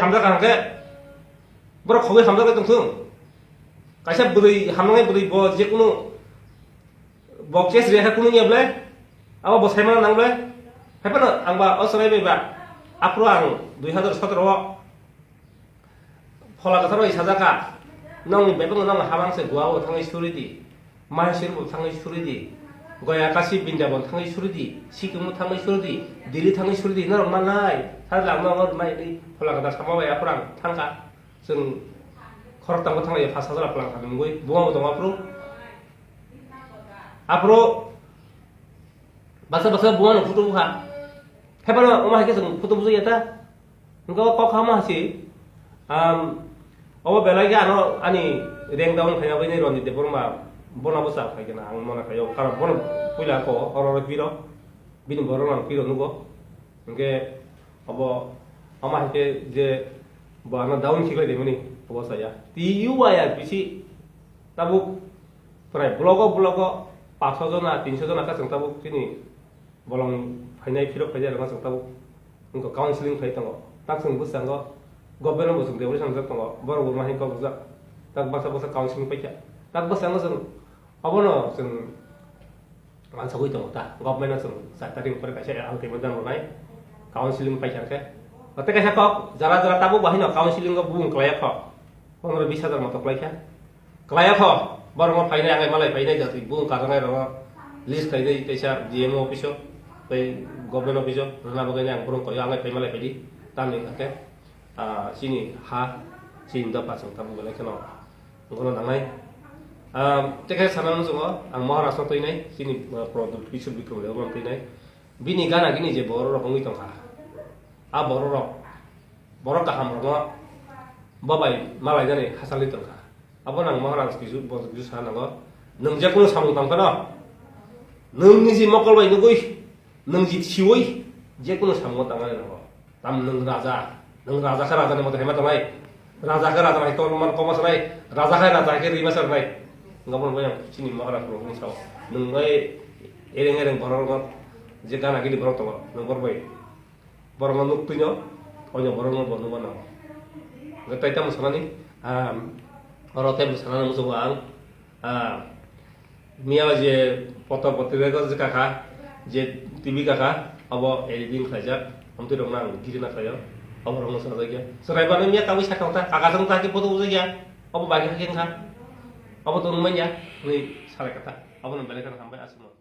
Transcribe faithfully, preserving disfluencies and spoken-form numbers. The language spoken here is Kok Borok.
Hamjak hangke borok khogwi hamjak bai tongthung. Kaisa bwrwi hamnai bwrwi bo jekunu bo case rehai kunu ya ble. Abo bo saimana nang ble. Haiphano ang ba o chwrai bai ba. Aphuru ang dui hazar sotoro o Phola kwthar bai sajaka, nokni bebakno nokni habang se Goa bo thangwi suri di, Mysore bo thangwi suri di, Goya Kashi Brindaban thangwi suri di, Sikkim bo thangwi suri di, Delhi thangwi suri di, norok manai, sajla ang nokno rwnai di, Phola kwthar sama bai aphuru ang thangkha, chwng khoroktham bo thanglaiya, phas hajar plang thani wngwi, buma bo tongo aphuru, aphuru baksa baksa buma no photo bukha, haiphano omo hai khe chwng photo bujui ya ta. Hwnkhe o kok hama si, um, obo belai khe ano ani rank down khaina bagwi Ronjit Debbarma bono bwsa khai gana ang mona khaio, karon bono puila ko oro oro piro, bini borok ang piro nugo. Hwnkhe obo ama hai khe je bo ano down khiklai de mani obo saya. T U I R P C tabuk prai blogo blogo paso jona, tinso jona khe chwng tabuk chini bolong phainai phirok phainai rwma chwng tabuk wngkha counseling phai tongo. Tak chwng bwskango government bo chwng depression wngjak tongo, borok bo mahai kok rwjak. Tak baksa baksa counseling paikha. Tak bwskango chwng obono chwng wansugwi tongo ta. Government no chwng char tarik ni pore kaisa ultimatum rwnai, counseling paikha khe. Tei kaisa kok jara jara tabuk bahai no counseling o bung kwlaiya kho. Pondro bis hajar moto kwlaikha. Kwlaiya kho, borokno phainai, ang malai phainai jatwi, bung kajaknai rokno list khainai teisa D M O office o, tei government office o, rwna bagwi ang borok koyo, ang phai malai phaidi, tamni hwnkhe, ah, chini ha, chini dopha chwng tabuk belai kheno, bono nangnai. Ah, tei khe sana muchungo, ang Maharashtra twinai, chini, ah, Pradyut Kishore Bikram Debbarma twinai, bini gana gini je borok rok wngwi tongkha, a borok rok, borok kaham rokno bo bai malainani hachalwi tongkha. Abono ang Maharaj kisu, bo kisu sana nango. Nwng je kunu samung tang phano, nwng niji mokol bai nugwi, nwng ji siwi, je kunu samung tangmani nango. Tam nwng raja, nwng raja khe raja ni mote hema tongnai. Raja khe raja hai kok man kok ma sanai, raja khe raja hai khe rima sanai. Ngabon bai ang chini Maharaj rokni sao. Nwng bai ereng ereng borok rok je gana gini borok tongo, nwng bor bai. Borokno nuk twino, oino borokno bo nukma nango. Hwnkhe tei tamo sanani, ah, oro tei bo sanani muchungo ang, ah, miya je poto potrika je kakha, je T V kakha, obo editing khlaijak, amtwi rokno ang giri na khlaio, obo rokno sajakya. Chwraibano miya tabwi sakha ta, kaka chwng ta khe poto bujakya, obo bai khe wngkha, obo to nungmanya, hwnwi salai kha ta, obono belai kheno hambai aswkno.